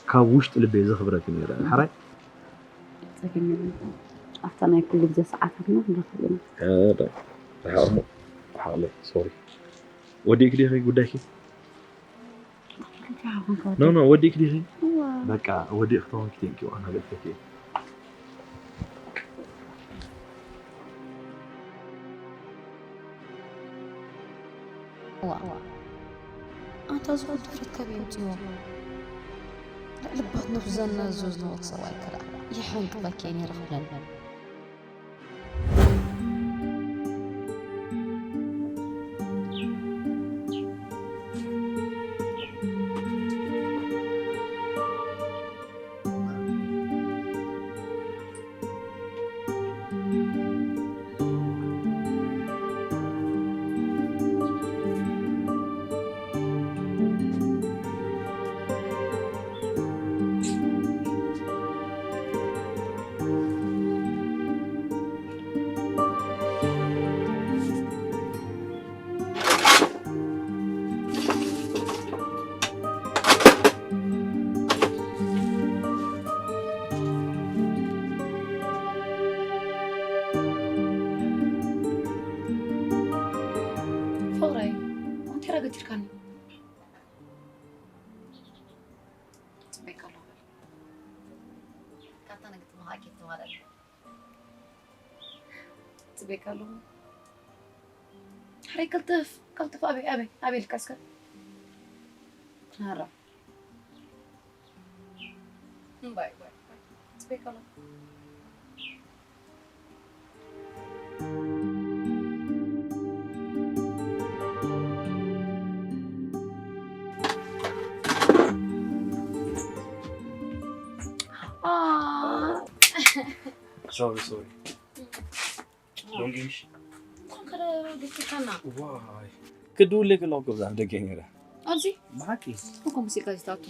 ካብ ውሽጢ ልበይ ዘኽብረኪ ነይረ። ሓራይ? ጸገም የለን። ኣብታ ናይ ኩሉ ግዜ ሰዓታትና ንራኸብ ኢና። እ፣ ደ-፣ ደሓር እሞ፣ ሓቕለይ፣ ሶሪ። ወዲእኪ ዲኺ ጉዳይኪ? ኖ፣ ኖ፣ ወዲእኪ ዲኺ? በቃ፣ ወዲእኪ ተኾንኪ፣ ቴንኪው፣ ኣነ በልተኪ እየ። ዋእ፣ ኣንታ እዚ ኩሉ ድፍረት ካበይ ኣምጺዎ? ልዕሊ ባት ነብሱ ዘናዝዞ ዝነበርኩ ሰብኣይ ከ ደኣ ይሕንቅቐኪ እየ ነይረ ክብለኒ። ፍቕረይ፣ እንታይ ረገቲርካኒ? ጽበይ ከሎ ካብታ ንግጥምኻ ኬት ትማለል። ጽበይ ከሎ፣ ሕረይ፣ ቅልጥፍ ቅልጥፍ፣ ኣበይ ኣበይ ኣበይ ኢልካ እስከ። ኣራ። እምባይ፣ እምባይ፣ እምባይ። ጽበይ ከሎ። ሶሪ፣ ሶሪ። ዶንጊሽ። እንኳን ከደ ግትካና። ዋይ። ክድውል ከለኹ እኮ ብዛዕባ ደገ ነይረ። ኣብዚ ብሓቂ። እኮ ሙዚቃ ዝታቱ።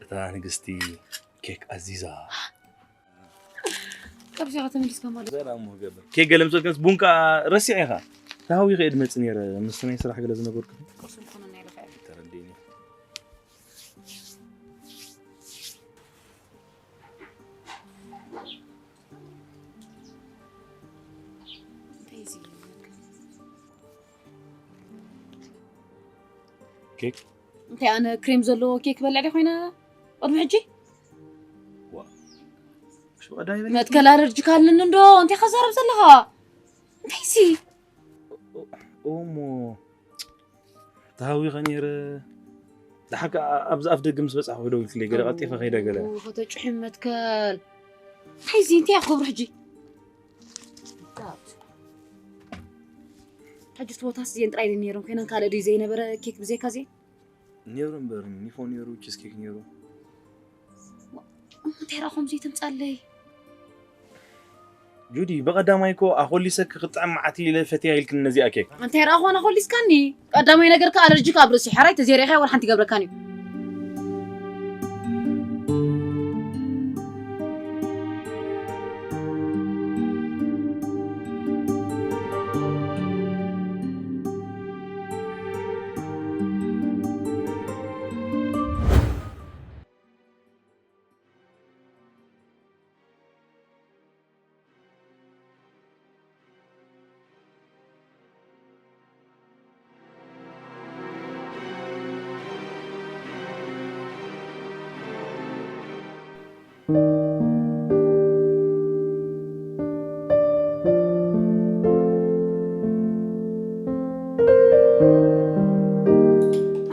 እታ ንግስቲ ኬክ ኣዚዛ። ካብዚ ከተመሊስካ ማለት ዘላ እሞ ገበር። ኬክ ገለ ምስ ወድቀስ ቡንካ ረሲዐ ኢኻ። ተሃዊኸ እየ ድመጽእ ነይረ። ምስ ናይ ስራሕ ገለ ዝነበርኩ። ቁርሲ ምኾነ ናይ ለኸ። ተረዲኒ። እንታይ እዚ? ኬክ? እንታይ ኣነ ክሬም ዘለዎ ኬክ በልዕ ደ ኮይነ? ቅድሚ ሕጂ? ዋ። ሽወዳ ይበል። መትከል ኣለርጂክ ኣለኒ እንዶ? እንታይ ከዛረብ ዘለኻ? እንታይ ሲ? ኦሞ። ተሃዊኸ ነይረ። ደሓካ ኣብዚ ኣፍ ደገ ምስ በጻሕኩ ደው ኢልክለይ፣ ገለ ቀልጢፈ ከይደ ገለ። ኡ፣ ከተጭሕም መትከል። እንታይ እዚ? እንታይ እያ ክገብሩ ሕጂ? ሕጂ እቲ ቦታስ እዚአን ጥራይ ድየን ነይረን ኮይነን ካልእ ድዩ ዘይነበረ ኬክ ብዘይካ እዚአን? ነይሩ እምበር፣ ኒፎ ነይሩ፣ ቺዝ ኬክ ነይሩ። እንታይ ረኣ ከምዚ ተምጻለይ? ጁዲ፣ ብቐዳማይ እኮ ኣኾሊሰኪ ክጥዕም መዓት ኢለ ፈትያ ኢልክኒ ነዚኣ ኬክ። እንታይ ረኣ ኮነ ኣኾሊስካኒ? ቀዳማይ ነገር ከኣ ኣለርጂክ ኣብ ርእሲ ሓራይ ተዘይረኢኻዮ ወላ ሓንቲ ይገብረካን እዩ።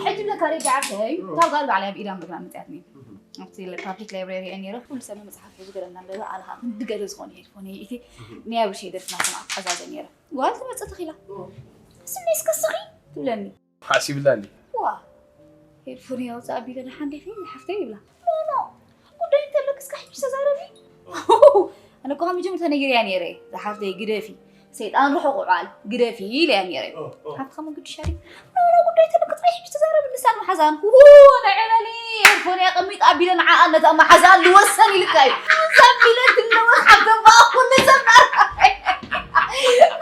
ሕጂ ብለካ ሬዲ ዓርከይ፣ ካብ ጋር ባዕላ ብኢዳ ምግራ መጽያትኒ። ኣብቲ ፓብሊክ ላይብረሪ እየ ነይረ፣ ኩሉ ሰብ መጽሓፍ ሒዙ ገለ እናንበበ፣ ኣነ ኸኣ ክንዲ ገለ ዝኾነ ሄድፎን እየ ኢቲ ናይ ኣብርሽ ደርፊ እናሰማዕኩ ቀዛዘ ነይረ። ጓል ትመጽእ ተኺላ። ስመይ እስከ ስኺ ትብለኒ። ሓሲብላ እንዲ። ዋ፣ ሄድፎን እየ ኣውፅእ ኣቢለ ደሓን ዲኺ ዝሓፍተይ ይብላ። ኖ፣ ኖ፣ ጉዳይ እንተለክስ ካብ ሕጂ ተዛረቢ። ኣነ እኮ ካብ መጀመርታ ነጊረያ ነይረ፣ ዝሓፍተይ ግደፊ። ሰይጣን ርሑቕ ውዓል ግደፊ ኢለያ ነይረ። ሓፍትኻ መግድሻ ድዩ? ኖ፣ ኖ፣ ጉዳይ ተለክ ጥራይ ሕጂ ተዛረቢ፣ ንሳን መሓዛን። ው፣ ንዕበሊ፣ ኤርፎን እያ ቀሚጥ ኣቢለ ንዓኣን ነታ መሓዛን ልወሰን ኢልካ እዩ። እዛ ኣቢለ ትለወስ ሓፍተባ ኩሉ ሰብ ናራ።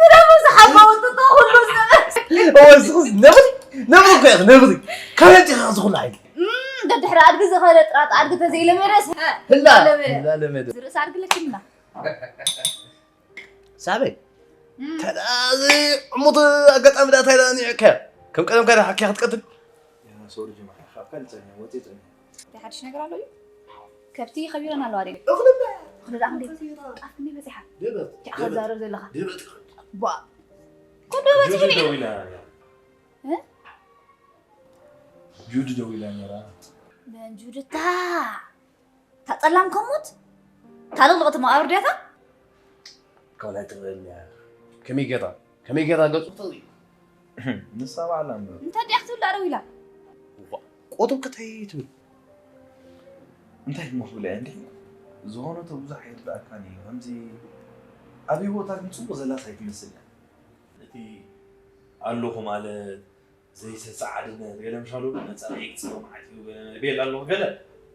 ብደሙ ዝሓባወጥጦ ኩሉ ሰብ። እወ፣ ዝኽስ ነብሪ፣ ነብሪ እኮ ኢኺ፣ ነብሪ። ካበይ ኣምጺእኻ እዚ ኩሉ ሓይሊ? እም፣ ድሕሪ ኣድጊ ዝኸደ ጥራጥ ኣድጊ ተዘይለመደስ፣ ሀ፣ ህላ፣ ለመደ። ህላ ለመደ። ዝርእስ ኣድጊ ለኪምና። ሳበይ፣ እም። ተዳዚ ዕሙት ኣጋጣሚ ዳታ ኢላ ኒዕከ። ከም ቀደም ከዳ ሓኪያ ክትቀትል። ያ ሶሪ ጀማዓ፣ ካብ ካልእ ጸኒሐ፣ ወጺ ጸኒሐ። እንታይ ሓድሽ ነገር ኣሎ እዩ? ከብቲ ከቢረን ኣለዋ ደይ? እኽሊ እምበር። እኽሊ ደኣ ክንደይ? ጣፍ ክንደይ በጺሓ? ደበት፣ ጃ፣ ደበት። ከዛረብ ዘለኻ። ደበት። ቧ። ኮ ደበት ጁዲ ይኹን እዩ። ደዊላ እያ። እ? ጁዲ ደዊላ ነይራ። መን ጁድታ? እታ ጸላም ከሙት? እታ ልቕልቕቲ መቓብር ድያታ? ካልኣይ ትኽእል እያ። ከመይ ጌራ? ከመይ ጌራ ገጹ ትርኢ? ንሳ ባዕላ እምበር። እንታይ ድያ ክትብል ደኣ ደዊላ? ዋ፣ ቆጠብ ከታይ ትብል? እንታይ እሞ ክብላ እየ እንዴ? ዝኾነ እቶ ብዙሕ ኣይርድኣካን እዩ። ከምዚ ኣብ ህይወታ ግን ጽቡቕ ዘላስ ኣይትመስልን። እቲ ኣለኹ ማለት ዘይተጻዓድነት ገለ ምሻሉ መጻኢ ክጽበ መዓት እዩ ገለ ቤል ኣለኹ ገለ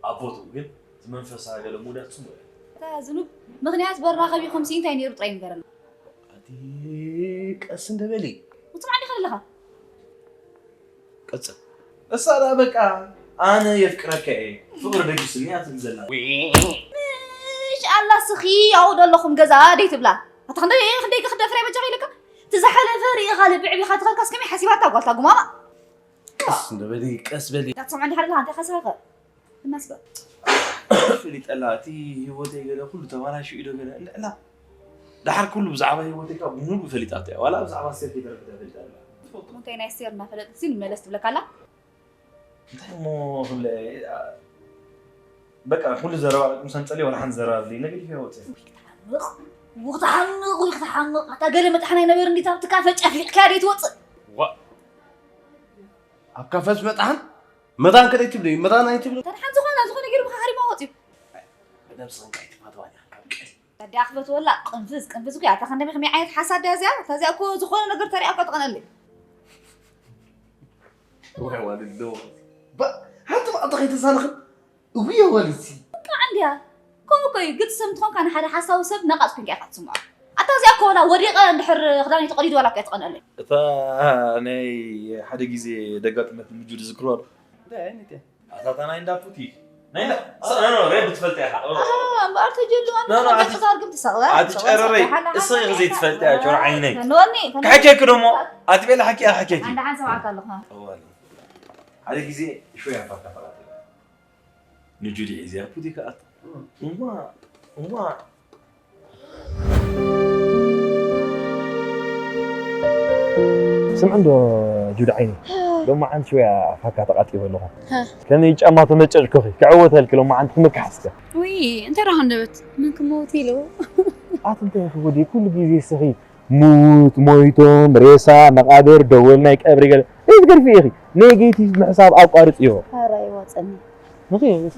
ኣቦቱ ግን እቲ መንፈሳ ገለ ሙዳት ጽቡቕ እዩ። እታ ዝኑብ ምኽንያት በርና ከቢኹም ሲ እንታይ ነይሩ ጥራይ ንገረና። ኣቲ ቀስ እንደ በሊ። ውጽም ዓዲ ከለኻ። ቀጽል። እሳ ደኣ በቃ ኣነ የፍቅረካ እየ ፍቕሪ ደጊስኒ እያ ትብል ዘላ። ምሽ ኣላ ስኺ ኣብኡ ደለኹም ገዛ ደይ ትብላ። ኣታ ክንደይ ክንደይ ክደፍራ በጃ ኢልካ። ትዝሓለፈ ርኢኻ ልቢ ዕቢኻ ትኸልካስ ከመይ ሓሲባታ ጓልታ ጉማማ። ቀስ እንደ በሊ ቀስ በሊ። እዛ ትሰምዖ እንዲኻ ኣለኻ እንታይ ከሳኸ? እናስበ። ፈሊጠላ እቲ ህይወተይ ገለ ኩሉ ተባላሽዩ ኢዶ ገለ እንድዕላ። ደሓር ኩሉ ብዛዕባ ህይወተይ ካብ ሙሉእ ፈሊጣቶ እያ። ዋላ ብዛዕባ ሰብ ከይተረፈ ፈሊጣ ኣላ። ትፈልጦ። እንታይ ናይ ሴር እናፈለጥሲ ንመለስ ትብለካ ኣላ? እንታይ እሞ ክብለ፣ አ፣ በቃ ኩሉ ዘረባ ምስ ኣንጸልዮ ዋላ ሓንቲ ዘረባ ብዘይ ነገር ይፈወጥ። ክትሓምቕ፣ ክትሓምቕ፣ ክትሓምቕ። ኣታ ገለ መጥሓን ኣይነበር እንዲታ ኣብቲ ካፈ ጨፍሊቕካ ደይ ትወጽእ? ዋ። ኣብ ካፈስ መጥሓን? መታን ከደይ ትብሉ? መታን ኣይትብሉ? ተድሓን ዝኾነ፣ ዝኾነ ገይሩ ብኻ ሃሪማ ወጽዩ። መደብ ሰንቃይ ትፋትዋኛ ካብ ቀል። ታዲያ ክፈትወላ ቅንፍዝ፣ ቅንፍዝ እኮ እያ። እታ ክንደይ ከመይ ዓይነት ሓሳድ እያ እዚኣ? እታ እዚኣ እኮ ዝኾነ ነገር ተሪኣ እኮ ትቐነለይ። ወይ ዋልዶ። ባ፣ ሓንቲ መዓልቲ ከይተሳነኽን? እውይ ዋልሲ። በቃ እንዲያ። ከምኡ እኮ እዩ። ግልፂ ሰብ እንትኾንካ ንሓደ ሓሳዊ ሰብ ነቓፅ ኮንካ ኢኻ ትስምዖ። ኣታ እዚኣ እኮ ዋላ ወዲቐ እንድሕር ክዳነይ ተቐዲዱ ዋላ እኮ እያ ትቐነለይ። እታ ናይ ሓደ ግዜ ደጋጥመት ምጁ ዝዝክርዋ ዶ? እንታይ ዓይነት እያ? ኣታ እታ ናይ እንዳ ቡቲክ። ናይ እንዳ፣ ስ-፣ ኖ፣ ኖ፣ ሬድ ትፈልጥ ኢኻ። ኣሃ፣ እምበኣር ተጀሉ፣ ኖ፣ ኖ፣ ኣቲ፣ ኣቲ ጨረረይ፣ እሰ ኢኺ ዘይትፈልጥ እያ፣ ጆሮ ዓይነይ። ፈንወኒ፣ ፈንወኒ። ክሕኬኪ ደሞ፣ ኣቲ ቤላ ሓኪ፣ ኣቲ ሓኪ። ኣንድ ሓንሳብ ዓካ ኣለኹ። እዋል። ሓደ ግዜ እሾ ያፋካ ፈራተ። ንጁዲ ሒዝያ ቡቲክ ኣታ። እም። እማ፣ እማ። ስምዒ እንዶ ጁድ ዓይኒ፣ ሎማዓንቲ ሽወያ ኣፋካ ተቓጢበ ኣለኹ። ሃ። ከመይ ጫማ ተመጨጭኩኺ፣ ክዕወተልኪ ሎማዓንቲ ክምክሓስከ። ውይ፣ እንታይ ረኻ እንደበት? መን ክመውት ኢሉ? ኣቲ እንታይ ክወዲ፣ ኩሉ ግዜ ስኺ ምዉት፣ ሞይቶም፣ ሬሳ፣ መቓብር፣ ደወል ናይ ቀብሪ ገለ። ዘይትገርፊ ኢኺ። ኔጌቲቭ ምሕሳብ ኣቋርጽዮ። ኧረ ኣይዋጸኒ። ንኺ፣ ንኺ።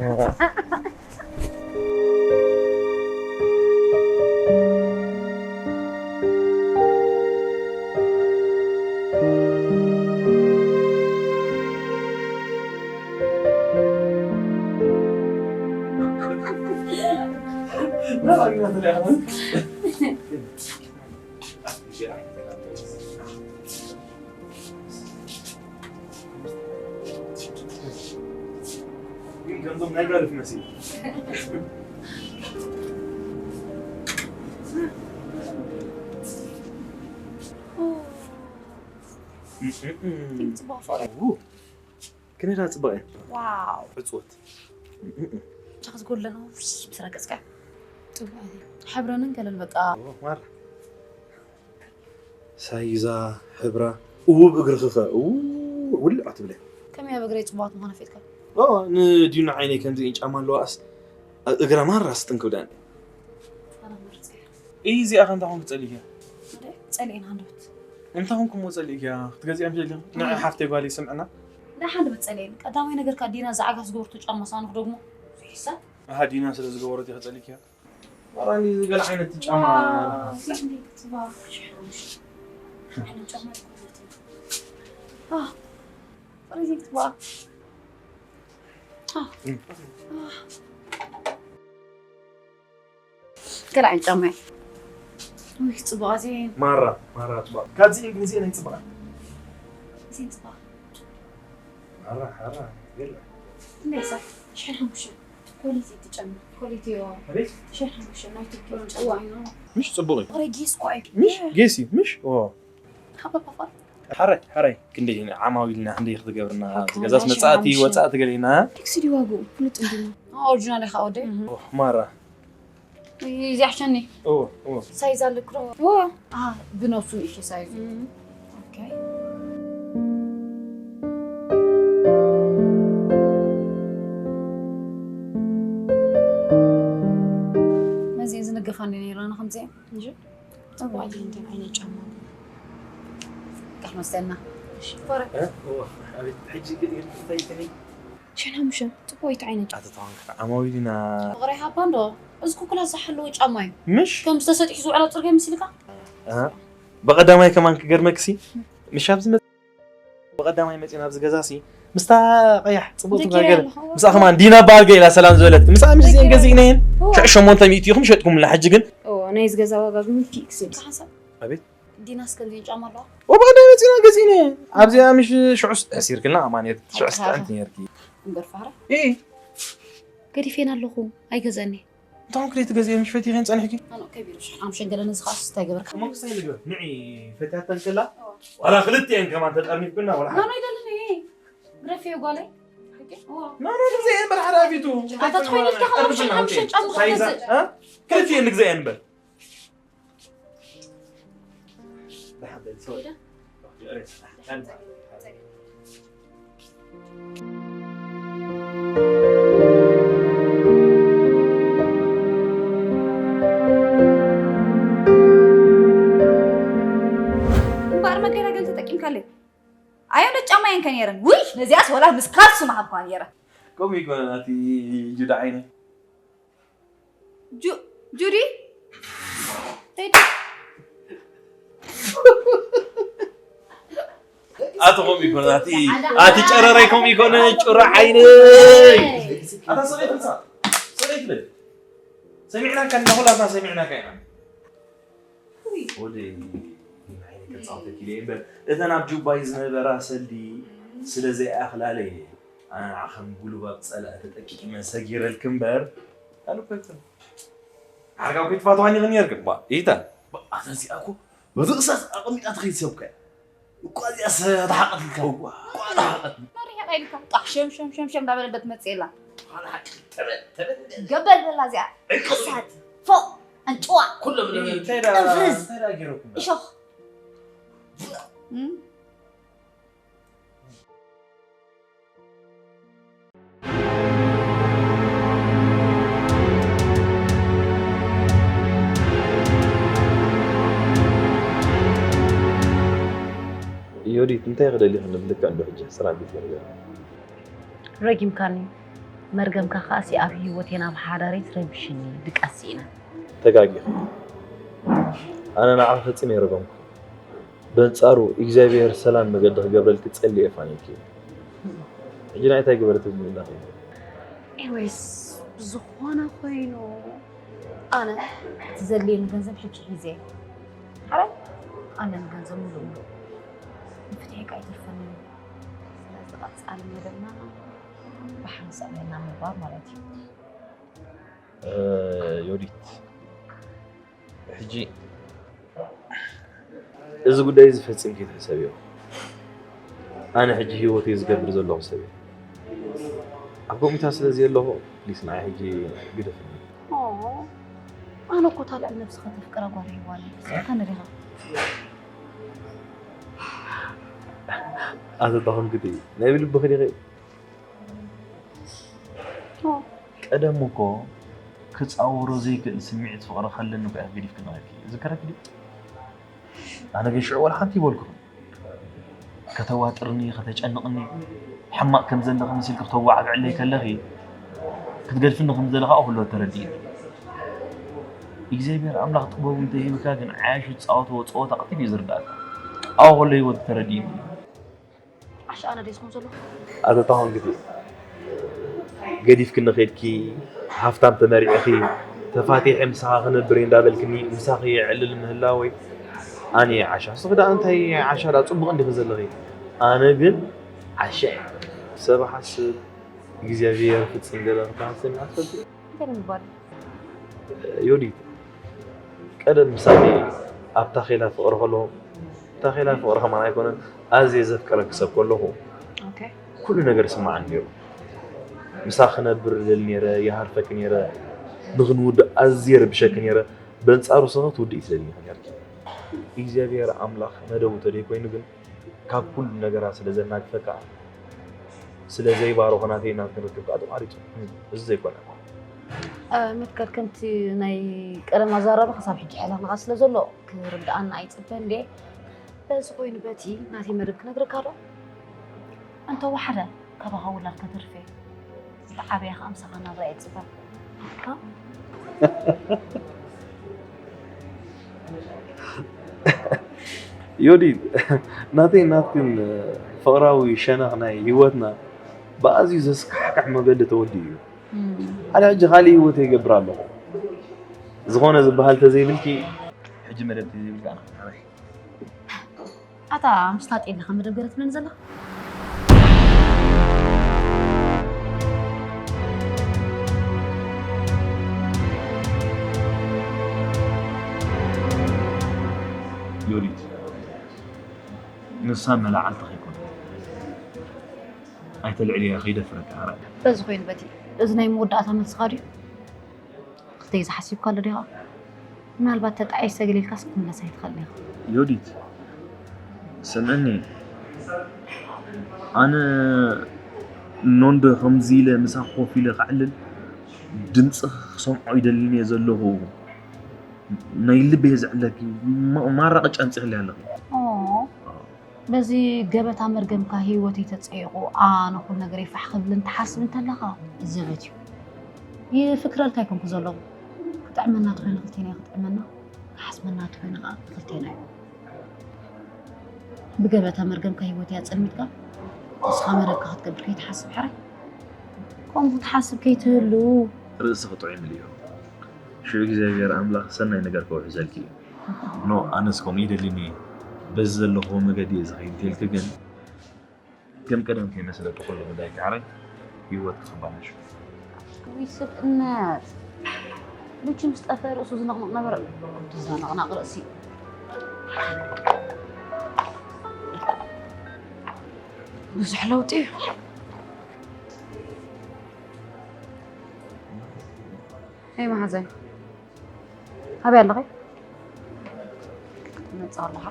ንኺ። ግን ከምዞም ናይ ጋልፍ መሲል። ጽቡቕ ፍቕሪ። ው። ክንዳ ጽቡቕ እያ። ዋው። ዕጽወት። ቻክ ዝጎለኖ ምስ ረገጽካ። ጽቡቕ እዩ። ሕብረንን ገለን በቃ። ኦ፣ ማራ። ሳይዛ፣ ሕብራ፣ እውብ እግርኺ ኸ፣ እው፣ ውልዕ ኣትብለ። ከመይ ኣብ እግረይ ጽቡቓት ምዃነ ፈሊጥካ? ኦ፣ ንዲኑ ዓይነይ ከምዚ ጫማ ኣለዋስ፣ እግራ ማራ ስጥን ክብዳን። ኣነ መርጽ እየ። እይ፣ እዚኣ ከ እንታይ ኮንክ ጸሊእያ? እንደ ጸሊእና ሃንደበት። እንታይ ኮንክ እሞ ጸሊእያ? ክትገዚኣ ምሽ ኢልካ? ንዓ እይ። ሓፍተይ ጓል ይስምዕና። ንዓ ሃንደበት ጸሊእን። ቀዳማይ ነገር ከኣ ዲና ዝዓጋ ዝገበርቶ ጫማ ሳንኽ ደግሞ። ይሕሳብ? ኣሃ፣ ዲና ስለ ዝገበረት ኢኻ ጸሊእያ? ማራ፣ እንዲ ገለ ዓይነት ጫማ። ዋው፣ እዚ እንዲ ክትባክ ሽሓንሽ። ዓይነት ጫማ ይኮነት። ኣህ፣ ፍሪዚ ክትባክ። ኣህ። እም። ኣህ። ገለ ዓይነት ጫማ እዩ። ውይ፣ ጽቡቕ እዚ። ማራ፣ ማራ ጽቡቕ። ካብዚ ግን እዚ ናይ ጽቡቕ። እዚ ጽቡቕ። ማራ፣ ሓራ፣ ገለ። እንዴ ሰ ሽሕን ሓሙሽተን ኮሊቲ ትጨምር። ኮሊቲ ዮ። ኣቤት። ሽሕን ሓሙሽተን ናይ ቱርኪ ጨዋ። ምሽ ጽቡቕ እዩ። ሬጊስ ኳይ። ምሽ ጌስ እዩ። ምሽ ኦ። ሓበባ ፋር። ሓራይ ሓራይ ክንደይ ኢና ዓማዊልና ክንደይ ክትገብርና ኣብዚ ገዛስ መጻእቲ ወጻእቲ ገሊና። ዲክሲ ዲዋጉ ፍሉጥ እንዲና። ኦሪጂናል ኢኻ ወደ። ኦ ማራ። እዚኣ ሸኒ ኦ ኦ። ሳይዝ ኣለክሮ። ኦ። አ ብነሱ እሺ ሳይዝ። ኦኬ። መዚ ዝንገፋ እንዲ ነይራና ከምዚ እንጂ። ጠባይ እንትን ዓይነት ጫማ ቃል መስተና። ሽኮረ። እ ኦ። ኣቤት ሕጂ ግን ይርፍተይትኒ። ሸናምሸ ጽቡቅ ዓይነት ጫማ። ኣተታውን ዓማዊልና። ፍቅሪ ሃባ እንዶ። እዚ ኩኩላ ዝሓለወ ጫማ እዩ። ምሽ ከም ዝተሰጢሑ ዝውዕላ ጽርግያ ምስልካ። እ፣ ብቐዳማይ ከማን ክገርመክሲ ምሽ ኣብዚ መ- ብቐዳማይ መፂና ኣብዚ ገዛሲ ምስታ ቀያሕ ፅቡቅ ደቂ ትጋገር ኣለኹ። ምስኣ ከማን ዲና በሃል ገ ኢላ ሰላም ዝበለት ምስኣ ምሽ እዚአን ገዚእነየን ሽዑ ሸሞንተ ሚእቲ ይኹም ሸጥኩምላ ሕጂ ግን ኦ ናይ ዝገዛ ዋጋ ግን ፊክስ እዩ። ሓንሳብ ኣቤት ዲናስ ከምዚ ጫማ ኣለዋ። ወብቐዳማይ መፂና ገዚእነየን ኣብዚኣ ምሽ ሽዑስ ኣሲርክልና ኣማን ሽዑስ ጥዕንቲ ነርኪ እምበር ፋራ እ ገዲፌን ኣለኹ። ኣይገዘኒ እንታኹም ክልተ ገዚአ ምሽ ፈቲኸን ፀኒሕኪ ኣነ ከቢሩ ሽሕ ሓሙሽተ ገለ ነዚ ከኣስ እንታይ ገበርካ? እሞ ክሳይ ንግበር ንዒ ፈትያተን ከላ ዋላ ክልቲኤን ከማን ተጠርኒፍኩና ዋላ ሓደ ማኖ ይደልን እየ ግረፊዮ ጓለይ ሓቂ እዋ ኖ ኖ ንግዘአን በር ሓደ ኣፊቱ ኣታ ትኾይኒ ኢልካ ከማን ሽሕ ሓሙሽተ ጫማ ሳይዛ ክትገዝእ እ? ክልቲኤን ንግዘአን በር ደሓን በል ሶሪ እምበኣር መገላገሊ ተጠቂምካለይ ኣየን ዶ ጫማ የን ከነይረን ውይ ነዚኣስ ወላ ምስ ካልሲ ምሃብኳ ነይረ ከምኡ ይኮነ ናቲ ጁዳ ዓይነ ጁ- ጁዲ ተይዲ ኣቲ ከምኡ ይኮነ ኣቲ ኣቲ ጨረራይ ከምኡ ይኮነ ጭራ ዓይነይ ኣታ ሰበይት ምሳ ሰበይት በል ሰሚዕናካ እና ኩላትና ሰሚዕናካ ኢና ወደይ ዓይነ ከፃውተኪ ኢለ እምበር እተን ኣብ ጁባይ ዝነበራ ሰልዲ ስለ ዘይኣኽላለየ ኣነ ንዓ ከም ጉልባብ ፀላእ ተጠቂመ ሰጊረልኪ እምበር ካልእ እኮ ኣይኮነን ዓርካ እኮ ይትፋትዋኒ ኸን ነርክ ባ ኢታ ኣታ እዚኣ እኮ ርእሳስ ኣቐሚጣ ትኸይድ ሰብ እኮ እያ እኳ እዚኣ ሰተሓቐትልካ እኳ ተሓቐት መሪሕቀ ኢልካ ጣሕ ሸም ሸም ሸም ሸም እንዳበለበት መፅእ የላ ተበል ተበል ገበል በላ እዚኣ ቅሳት ፎቅ ኣንጭዋ ኩሎም ቅንፍዝ እንታይ ዳ ገይረኩም እሾኽ እም? ዮዲት እንታይ ክደሊ ክንብል ልክዕ እንዶ ሕጂ ስራሕ ቤት መርገም ረጊምካኒ መርገምካ ከኣሲ ኣብ ህይወቴን ኣብ ሓዳረይ ትረቢሽኒ ድቃስ ስኢነ ተጋጊኺ ኣነ ንዓኺ ፈጺመ ኣይረገምኩ በንጻሩ እግዚኣብሔር ሰላም መገዲ ክገብረልኪ ጸልየ ፋኒልኪ ሕጂ ናይ እንታይ ግበሪ ትብልኒ ኣለኺ ኤኒዌይስ ብዝኾነ ኮይኑ ኣነ እቲ ዘድልየኒ ገንዘብ ሕጂ ሒዘ ሓራይ ኣለኒ ገንዘብ ሙሉእ ሙሉእ ንፍትሒ ከኣ ይተርፈኒ እዩ ስለዚ ቀጻሊ መደብና ብሓንሳእ ኮይና ምንባር ማለት እዩ ዮዲት ሕጂ እዚ ጉዳይ እዚ ፈጺምኪ ትሕሰብዮ ኣነ ሕጂ ህይወተይ ዝገብር ዘለኹ ሰብ እየ ኣብ ከምኡታ ስለ ዘየለኹ ፕሊስ ንዓይ ሕጂ ግደፍኒ ኣነ እኮ እታ ልዕሊ ነብስኻ ተፍቅራ ጓል ሂዋኒ ስኻ ንሪኻ ኣተታኹም ግዲ ናይ ብልብኺ ዲኺ ቀደም እኮ ክጻወሮ ዘይክእል ስምዒት ፍቕሪ ከለኒ እኮ እያ ገዲፍክኒ ከድኪ ዝከረኪ ድዩ ኣነ ግን ሽዑ ወላ ሓንቲ ይበልኩኽን ከተዋጥርኒ ከተጨንቕኒ ሕማቕ ከም ዘለኺ መሲልኪ ክተዋዓብዕለይ ከለኺ ክትገድፍኒ ከም ዘለኻ ኩሎ ተረዲእኒ እግዚኣብሔር ኣምላኽ ጥበቡ እንተሂብካ ግን ዓያሹ ዝጻወትዎ ጸወታ ቀልጢፉ እዩ ዝርዳእካ ኣብኡ ከሎ ህይወት ተረዲእኒ እዩ ዓሻ ኣነ ደይ ዝኾን ዘለኹ ኣተታኹም ግዜ ገዲፍክኒ ኸድኪ ሃፍታም ተመሪዕኺ ተፋቲሐ ምሳኻ ክነብር እየ እንዳበልክኒ ምሳኺ የዕልል ምህላወይ ኣነ እየ ዓሻ ንስኺ ደኣ እንታይ ዓሻ ደኣ ፅቡቕ እንዲኺ ዘለኺ ኣነ ግን ዓሻ እየ ሰብ ሓስብ እግዚኣብሔር ፍጽም ገለ ክትሓስብ ይሓስብ። እንታይ ንምባል? ዮዲት፣ ቀደም ምሳሌ ኣብ ታኼላ ፍቕሪ ከለኹ፣ ታኼላ ፍቕሪ ከማን ኣይኮነን፣ ኣዝየ ዘፍቀረኪ ሰብ ከለኹ ኦኬ። ኩሉ ነገር ይስማዓኒ ነይሩ። ምሳኺ ክነብር እደሊ ነይረ፣ ይሃርፈኪ ነይረ፣ ንኽንውድእ ኣዝየ ረቢሸኪ ነይረ። በንጻሩ ሰኸ ትውድኢ ትደሊ ኢኺ ነይርኪ። እግዚኣብሔር ኣምላኽ መደቡ ተደይ ኮይኑ ግን ካብ ኩሉ ነገራት ስለ ዘናግፈካ ስለ ዘይባረኾ ናተይ ናትክን ርክብ ከዓ ተቋሪጹ። እዚ ዘይኮነ። መትከል ከምቲ ናይ ቀደም ኣዛራርባ ክሳብ ሕጂ ሕላፍንኻ ስለ ዘሎ ክርድኣና ኣይጽበን ድየ። በዚ ኮይኑ በቲ ናተይ መደብ ክነግረካ ዶ? እንተወሓደ ካባኻ ውላድ ከተርፌ ዝተዓበየ ከዓ ምሳኻ ናብራ እየ ዝጽበ። ዮዲት፣ ናተይ ናትክን ፍቕራዊ ሸነኽ ናይ ህይወትና ብኣዝዩ ዘስካሕክሕ መገዲ ተወዲኡ እዩ። ኣነ ሕጂ ካሊእ ህይወት ይገብር ኣለኹ። ዝኾነ ዝበሃል ተዘይብልኪ ሕጂ መደብ ተዘይብልካ ኣነ ኣታ ምስላጥ የለ ከም መደብ ገለ ትብለኒ ዘለኻ? ዮዲት፣ ንሳ መላዓልቲ ከይኮነት ኣይተልዕልያ ከይደፍረካ ኣራይ። በዚ ኮይኑ በቲ እዚ ናይ መወዳእታ መልስኻ ድዩ? ክልተይ ዝሓሲብካ ኣሎ ዲኻ? ምናልባት ተጣዒሰ ገሊልካስ ክትምለስ ኣይትኽእል ኢኻ። ዮዲት፣ ስምዕኒ፣ ኣነ ኖንዶ ከምዚ ኢለ ምሳኺ ኮፍ ኢለ ክዕልል ድምፅኺ ክሰምዖ ይደልን እየ ዘለኹ። ናይ ልበይ ዝዕለኪ ማ- ማራ ቅጫ ኣምፂኽለይ ኣለኺ። ኦ፣ በዚ ገበታ መርገምካ ህይወተይ ተፀይቑ ኣነ ኩሉ ነገር ይፋሕ ክብልን ትሓስብ እንተለኻ ዘበት እዩ። ይፍክረልካ ኣይኮንኩ ዘለኹ። ክጥዕመና ተኾይኑ ክልቴና እዩ ክጥዕመና፣ ክሓስመና ተኾይኑ ከዓ ክልቴና እዩ። ብገበታ መርገምካ ህይወተይ ኣፀልሚትካ ንስኻ መረብካ ክትገብር ከይትሓስብ ሕራይ ከምኡ ክትሓስብ ከይትህሉ። ርእስኺ ጥዑይ ምልዮ ሽዑ እግዚኣብሔር ኣምላኽ ሰናይ ነገር ከውሕዘልኪ እዩ። ኖ ኣነስ ከምኡ ይደሊኒ በዚ ዘለኹዎ መገዲ እየ ዝኸይድ እንተልኪ ግን ከም ቀደም ከይመስለኪ ኩሉ ጉዳይ ክዓረይ ህይወት ክባላሽ። ውይ ስብእነት ልጁ ምስ ጠፈ ርእሱ ዝነቕንቕ ነበረ። እቲ ዝነቕናቕ ርእሲ ብዙሕ ለውጢ እዩ። ሄይ መሓዛይ ኣበይ ኣለኺ? መጻ ኣለኹ።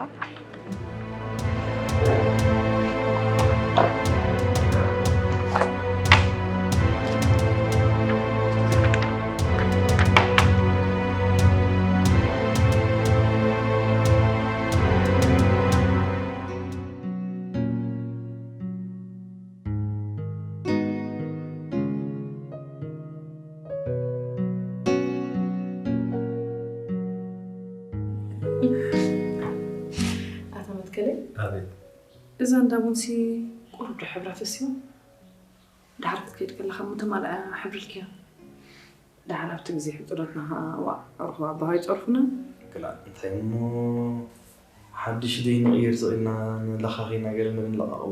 ኣታ መትከለይ፣ ኣቤት። እዛ እንዳ ቡንሲ ቁሩብ ዶ ሕብራ ፈሲዋ? ድሓር ክትከይድ ከለኻ እሞ ተማልኣ ሕብሪ ልክያ። ድሓር ኣብቲ ግዜ ሕጹዳትና ኸኣ፣ ዋእ፣ ርኹብ ኣቦኻ ይጸርፉና። ክላእ፣ እንታይ እሞ ሓድሽ ደይ ንቕይር ስቕ ኢልና ንለኻኺ ነገር ንብል ንለቓቕዎ።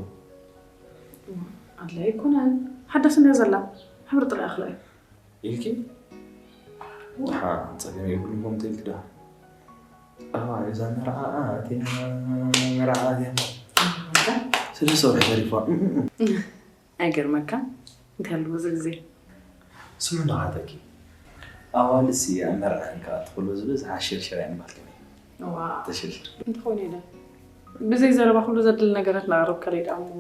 እዋ፣ ኣድላይ ኣይኮነን። ሓዳስ እንድያ ዘላ፣ ሕብሪ ጥራይ ኣኽላ እዩ። ኢልኪ? ደሓ፣ ጸገም የብሉን ከምኡ ኢልኪ ደሓ። እዋ፣ እዛ መርዓ ኣትያ፣ መርዓ ኣትያ። ሰለስተ ወርሒ ተሪፋ። እም፣ እም፣ እም። ኣይገርመካን? እንታይ ኣሎ በዚ ግዜ? ስሙ እንዳሓተኪ። ኣዋልድሲ ኣብ መርዐን ክኣቱ ከሎ ዝበዝሓ ሽርሽር እየን በሃልቲ ነይ። እዋ። ተሽርሽር። እንተኾይኑ ኢለ። ብዘይ ዘረባ ኩሉ ዘድሊ ነገራት እናቕረብካለይ ደኣ እሞ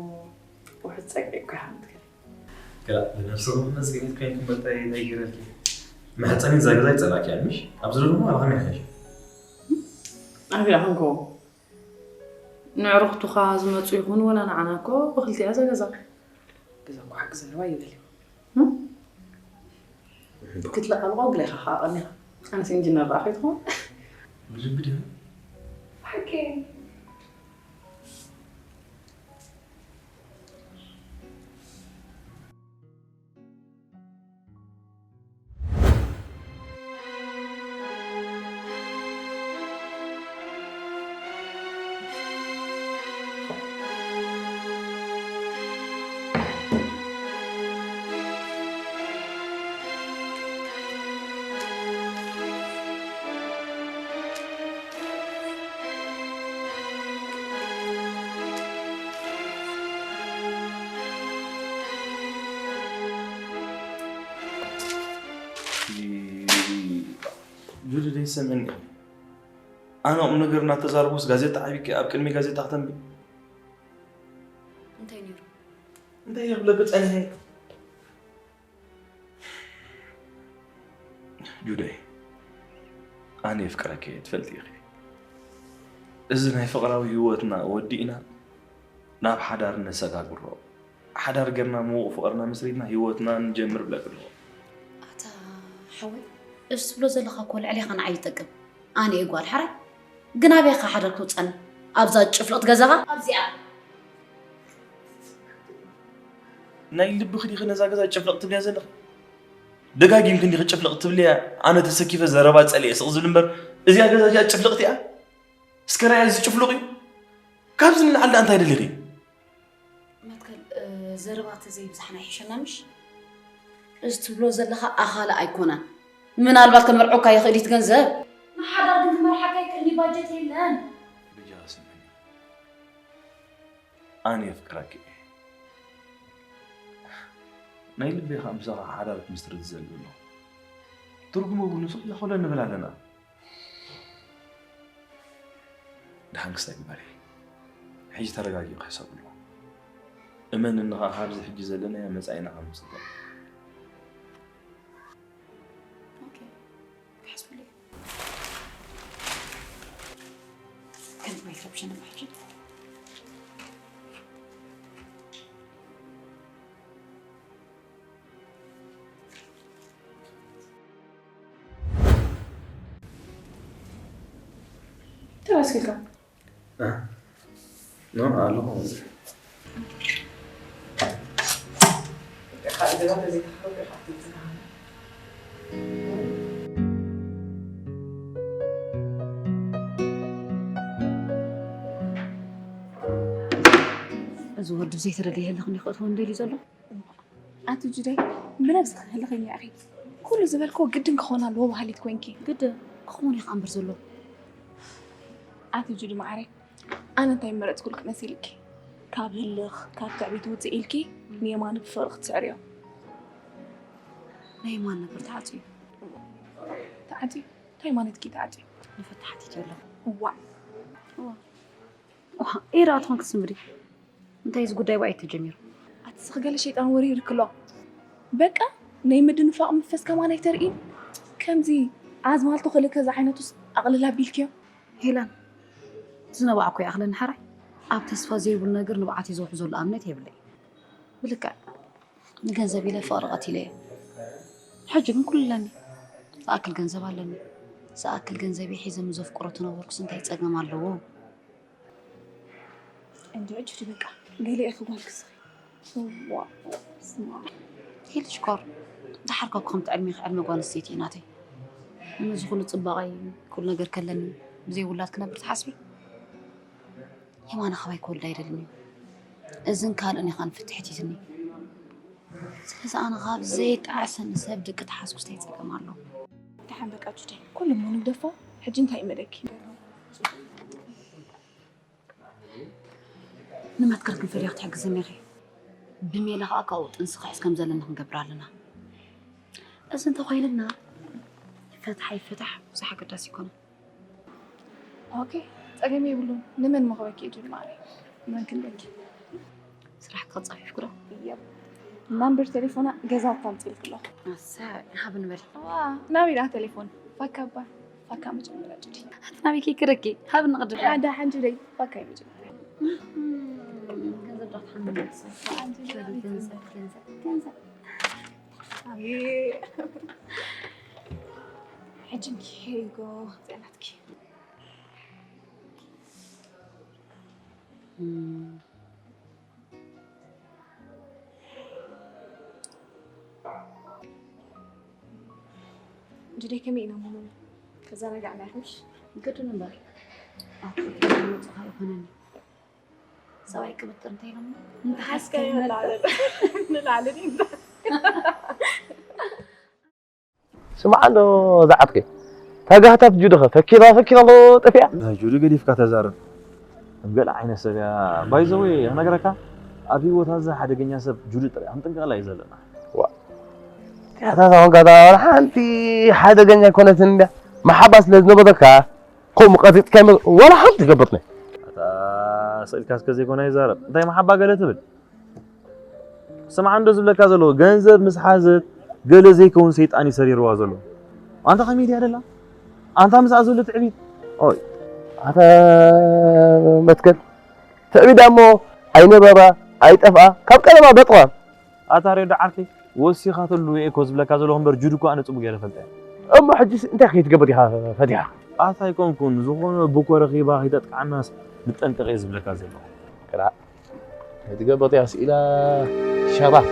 ውሑድ ጸግዒ እኮ ኢኻ ምትከል። ገላ ብነብስኹም መዝገቤት ኮይንኩም በልታይ እንታይ ይገረልኪ? መሕጸኒ እዛ ገዛ ይጸላእኪ እያ ምሽ? ኣብዚ ዶ ድማ ዋላ ከመይ ሓይሽ? ኣበይ ኣኹም ከ? ንዕሩኽቱኻ ዝመጹ ይኹን ወላ ንዓና እኮ ብኽልቲኣ እዛ ገዛ። ገዛ እኮ ሓቂ ዘለዋ ይበል እዩ። እም? ክትለቓልቖ ግሌኻ ኸዓ ቀኒኻ። ኣነስ ኢንጂነር ደኣ ከይትኸውን? ብልቢ ድዩ? ሓቂ። ዱዱ ደይሰምዕኒ። ኣነ ቁም ነገር እናተዛረቡስ ጋዜጣ ዓቢኪ ኣብ ቅድሚ ጋዜጣ ክተንቢ? እንታይ ነይሩ? እንታይ እየ ክብለኪ ጸኒሐ? ጁደይ፣ ኣነ የፍቅረኪ እየ፣ ትፈልጢ ኢኺ። እዚ ናይ ፍቕራዊ ህይወትና ወዲእና ናብ ሓዳር ነሰጋግሮ። ሓዳር ጌርና ምዉቕ ፍቕርና መስሪትና ህይወትና ንጀምር ብለኪ ኣለኹ። ኣታ ሓወይ፣ እዚ ትብሎ ዘለኻ እኮ ልዕሌኻ ንዓይ ይጠቅም። ኣነ እየ ጓል ሓራይ። ግን ኣበይ ኢኻ ሓዳር ክትውጸኒ? ኣብዛ ጭፍልቕቲ ገዛኻ? ኣብዚኣ። ናይ ልብኺ ዲኺ ነዛ ገዛ ጭፍልቕ ትብልያ ዘለኺ? ደጋጊምኪ እንዲኺ ጭፍልቕ ትብልያ፣ ኣነ ተሰኪፈ ዘረባ ጸሊኤ ስቕ ዝብል እምበር፣ እዚኣ ገዛ እዚኣ ጭፍልቕቲ እያ? እስከ ራእያ፣ እዚ ጭፍሉቕ እዩ። ካብዚ ንላዕሊ ደኣ እንታይ ደሊኺ? መትከል፣ እ፣ ዘረባ ተዘይብዛሕና ይሕሸና ምሽ? እዚ ትብሎ ዘለኻ ኣኻሊ ኣይኮነን። ምናልባት ከመርዖካ ይኽእል እዩ እቲ ገንዘብ። ንሓዳር ግን ክመርሓካ ይክእል እዩ፣ ባጀት የለን። በጃኻ ስምዕኒ። ኣነ የፍቅረኪ እየ። ናይ ልበይ ከኣ ምሳኻ ሓዳር ክምስርት ዝደሊ ኣለኹ። ትርጉሙ እውን ንሱ ክለኸሎ ንብል ኣለና። ደሓን ክስታይ ግበሪ። ሕጂ ተረጋጊኡ ክሕሰብ ኣለዎ። እመንኒ ከኣ ካብዚ ሕጂ ዘለናዮ መጻኢና ከም ንጽበ። ኦኬ። ክሕስበሉ እየ። ግን ማይ ትረብሸኒ ሕጂ። ተባስኪልካ። እ? ኖ፣ ኣለኹ። እዚ ወዲ ዘይተደልየ ህልኽ እንዲኽእትዎ እንደልዩ ዘሎ። ኣቲ ጁደይ፣ ብነብስኺ ህልኸኛ ኢኺ። ኩሉ ዝበልክዎ ግድን ክኾን ኣለዎ በሃሊት ኮንኪ። ግድን ክኸውን እዩ ከኣ እምበር ዘሎ። ኣቲ ጁዲ መዓረይ፣ ኣነ እንታይ መረጽኩልኪ መሲልኪ? ካብ ህልኽ፣ ካብ ትዕቢት ውጽእ ኢልኪ ንየማነ ብፍቕሪ ክትስዕርዮ። ናይ የማን ነገር ተዓጽዩ። ተዓጽዩ? እንታይ ማለትኪ ተዓጽዩ? ንፈታሕ ሓቲተ ኣለኹ። እዋእ። እዋ። እዋ፣ ኢራ ኣትኾን ክትስምሪ። እንታይ እዚ ጉዳይ ብኣይ ተጀሚሩ? ኣቲ ስኽ ገለ ሸይጣን ወሪርክሎ። በቃ ናይ ምድንፋቕ መንፈስ ከማን ኣይተርእይን። ከምዚ ኣዝማልቶ ክልከ ዝዓይነቱስ ኣቕልል ኣቢልክዮ። ሄለን፣ ዝነባዕኩ ይኣኽለኒ ሓራይ። ኣብ ተስፋ ዘይብሉ ነገር ንብዓት እዩ ዝውሕዘሉ እምነት የብለይ። ብልክዕ ንገንዘብ ኢለ ፍቕሪ ቀቲለ እየ። ሕጂ ግን ኩሉ ኣለኒ። ዝኣክል ገንዘብ ኣለኒ። ዝኣክል ገንዘብ ሒዘ ምስ ዘፍቅሮ ተነበርኩስ እንታይ ጸገም ኣለዎ? እንድዒ ጁዲ በቃ ገለ ኢኺ ጓል ክስኺ። እዋ፣ ስማ። ሄሉ ሽኮር፣ ደሓር እኮ ከምቲ ዕድሜኺ ዕድመ ጓል ኣንስተይቲ እዩ ናተይ። ነዚ ኩሉ ጽባቐይ፣ ኩሉ ነገር ከለኒ፣ ብዘይ ውላድ ክነብር ትሓስቢ? የማነ ካባይ ክወልድ ኣይደልን እዩ። እዝን ካልእን ኢኻ ንፍትሒ ሒዝኒ። ስለዚ ኣነ ካብ ዘይጣዕሰኒ ሰብ ደቂ ተሓዝኩስ እንታይ ጸገም ኣሎ? ደሓን በቃ ጁዲ፣ ኩሉ እሞ ንግደፎ። ሕጂ እንታይ ይመደኪ? ንመትከል ክንፈልዮ ክትሕግዝኒ ኢኺ። ብሜላ ከኣ ካብኡ ጥንሲ ክሕዝ ከም ዘለና ክንገብር ኣለና። እዚ እንተኾይንና፣ ይፈታሕ ኣይፈታሕ ብዙሕ ኣገዳሲ ኣይኮነን። ኦኬ፣ ጸገም የብሉን። ንመን መኽበኪ እዩ ጅማሬ? መን ክንደኪ? ስራሕ ክጸፊፍኩ ዶ? እየብ። ናምበር ቴሌፎና ገዛውታ ኣምጺእልኪ ኣለኹ። ኣሰይ፣ ሃብኒ በሊ። ዋ፣ ናበይ ደኣ ቴሌፎን? ፋካ እባ። ፋካ መጀመርያ ጁዲ። ኣቲ ናበይ ከይክረኪ? ሃብኒ ቅድም። ሓደ ሓንጂ ደይ፣ ፋካ እዩ መጀመርያ። እም፣ ገንዘብ ዶ ክትሓምል? ሓንጂ ደይ፣ ገንዘብ፣ ገንዘብ፣ ገንዘብ። ኣቤ። ሕጂ እንኪ፣ here you go። ጽዕናትኪ። እም። ጁደይ ከመይ ኢና ሙሉና? ተዘናጋዕና ኢኹምሽ? ግድን እምበር። ኣቲ መጽኻ ይኾነኒ። ሰብኣይ ቅብጥር እንታይ ኢሎሞ? ሓስካ ንላዕሊ። ንላዕሊ ድዩ? ስማዕ ኣሎ ዝዓርከይ። ታጋህታት ጁድኸ ፈኪራ ፈኪራ ኣሎ ጠፊኣ። ናይ ጁዲ ገዲፍካ ተዛረብ። ገለ ዓይነት ሰብ እያ። ባይ ዘ ወይ ክነግረካ፣ ኣብ ህይወት ኣዛ ሓደገኛ ሰብ ጁዲ ጥራይ ክንጥንቀቐላ እዩ ዘለና። ዋ። እታ ዝኾንካ እታ ሓንቲ ሓደገኛ ኣይኮነትን እንድያ። መሓባ ስለ ዝነበረካ ከምኡ ቀሪጽካ ይመ-፣ ዋላ ሓንቲ ገበርትኒ። ኣታ ስእልካ እስከ ዘይኮነ ይዛረብ። እንታይ መሓባ ገለ ትብል? ስማዕ እንዶ ዝብለካ ዘሎ፣ ገንዘብ ምስ ሓዘት ገለ ዘይከውን ሰይጣን እዩ ሰሪርዋ ዘሎ። ኣንታ ከመይ ድያ ደላ? ኣንታ ምስኣ ዘሎ ትዕቢት። ኦይ። ኣታ መትከል፣ ትዕቢት እሞ ኣይነበራ፣ ኣይጠፍኣ፣ ካብ ቀደማ በጥዋ። ኣታ ሬዶ ዓርኪ፣ ወሲኻትሉ እየ እኮ ዝብለካ ዘለኹ እምበር፣ ጁድ እኮ ኣነ ጽቡቅ ገይረ እፈልጠ እየ። እሞ ሕጂስ እንታይ ከይትገብር ኢኻ ፈቲኻ? ኣታ ኣይኮንኩን፣ ዝኾነ ብኮ ረኺባ ከይተጥቅዓናስ ንጠንቀቕ እየ ዝብለካ ዘለኹ። ክላ፣ ከይትገብር እያ ስኢላ ሸራፍ።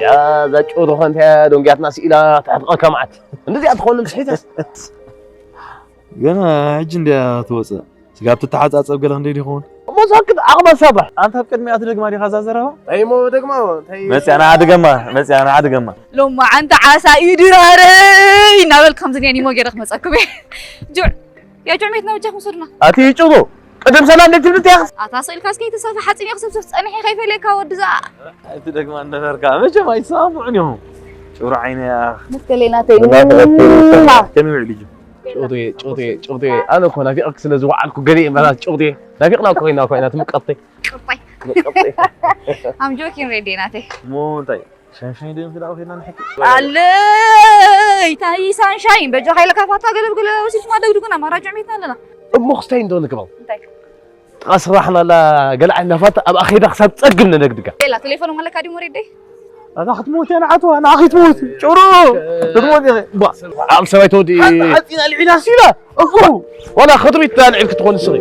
ያ፣ እዛ ጭሩ ኸ እንታይ ደንጊያትና ስኢላ ተሕጥቐካ መዓት። እንደዚኣ ትኸውን ምስሒተስ። ገና ሕጂ እንድያ ትወፅእ። ስጋብ ትተሓፃፀብ ገለ ክንደይ ይኸውን? እሞ ሳክት ዓቕማ ሳባሕ። ኣንታ ኣብ ቅድሚኣ ትደግማ ዲኻ እዛ ዘረባ? እንታይ እሞ ደግማ? እንታይ? መፅያ ንዓ ድገማ፣ መፅያ ንዓ ድገማ። ሎማዓንቲ ዓሳ እዩ ድራረይ እናበልክ ከምዚ ኔን ኢሞ ገይረ ክመፀኩም እየ። ጁዕ፣ ያ ጁዕ ሜትና በጃኹም ውሰዱና። ኣቲ ጭሩ፣ ቅድም ሰላም ለትብል ትያ። ኣታ ስእልካ እስከ ይተሳፈ ሓፂን እየ ክሰብሰብ ፀኒሐ ከይፈለየካ ወዲ እዛ። ኣቲ ደግማ እንደፈርካ፣ መቸም ኣይትሰማምዑን ኢኹም። ጭሩ ዓይነያ። መትከለይ ናተይ። እናተቐትሉ ማ። ከመይ ውዒሉ ጁ? ጩቴ፣ ጩቴ፣ ጩቴ። ኣነ እኮ ናፊቐክ ስለ ዝወዓልኩ ገለ እየ መራት ጩቴ። ናፊቕና እኮ ኮይና እኮ ኢና ትምቀርተይ። ቅርጣይ። ምቀርተይ። I'm joking ሬዲ ናተይ። እሞ እንታይ? ሻንሻይ ዶ ንክዳው ኮይና ንሕኪ? ኣለይ፣ ታይ ሳንሻይን በጆ ሃይለ ካፋታ ገለብ ገለ ወሲድማ ደግድጉና ማራጅዕ ሜትና ኣለና። እሞ ክስታይ እንዶ ንግባው። እንታይ? ጥቓ ስራሕና ኣላ ገለ ዓይና ፋታ ኣብ ኣኼዳ ክሳብ ጸግም ነነግድጋ። ሌላ ቴሌፎን መለካ ዲሞ ሬዲ? ኣታ ክትሞት እያ ንዓትዋ፣ ንዓ ክትሞት። ጭሩ! ክትሞት እያ። ባ፣ ዓቕሊ ሰብኣይ ተወዲ። ሓንቲ ሓፂን ኣልዒላ ሲላ። እፉ! ዋላ ከትሪት ኣልዒል ክትኾን ንስኺ።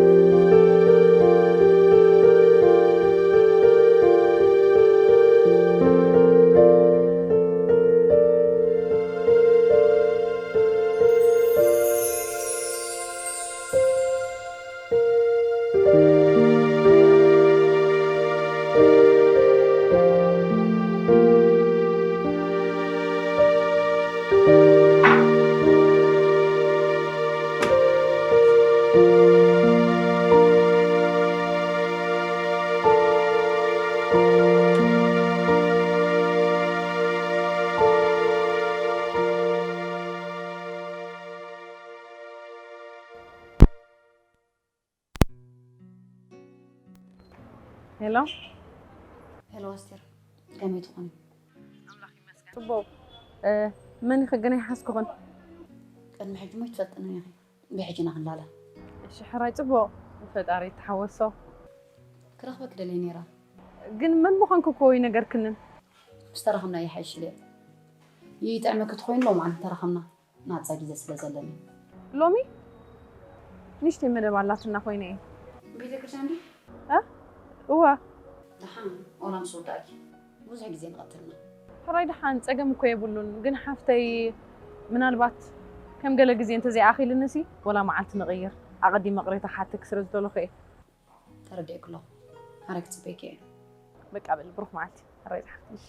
ሄሎ። ሄሎ ኣስቴር፣ ከመይ ትኾኒ? ኣምላኽ ይመስገን። ጽቡቕ። እ፣ መን እዩ ከገናኝ ሓዝኩኽን? ቅድሚ ሕጂ እሞ ኣይትፈልጥንን ኢኺ። ብሕጂ ኢና ክንላለ። እሺ፣ ሕራይ ጽቡቕ። ፈጣሪ ይተሓወሶ። ክረኽበኪ ደልየ ነይረ። ግን መን ምዃንኩ እኮ ኣይነገርክንን። ምስ ተራኸብና ይሓይሽ ኢለ። ይጥዕመኪ ተኾይኑ ሎማዓንቲ ተራኸብና። ናጻ ግዜ ስለ ዘለኒ። ሎሚ ንእሽተይ መደብ ኣላትና ኮይነ እየ። ቤተክርስትያን ድዩ? እ? እወ። ደሓን፣ ኦላ ምስ ወዳእኪ ብዙሕ ግዜ ንቐትልና። ሕራይ ደሓን፣ ጸገም እኮ የብሉን፣ ግን ሓፍተይ ምናልባት ከም ገለ ግዜ እንተዘይኣኺልንሲ፣ ወላ መዓልቲ ንቕይር። ኣቐዲመ ቅሬታ ክሓተኪ ስለ ዝደለኹ እየ። ተረዲኤኪ ኣለኹ። ሓራይ ክጽበየኪ እየ። በቃ በል፣ ብሩኽ መዓልቲ። ሕራይ ዝሓፍተይ፣ እሺ።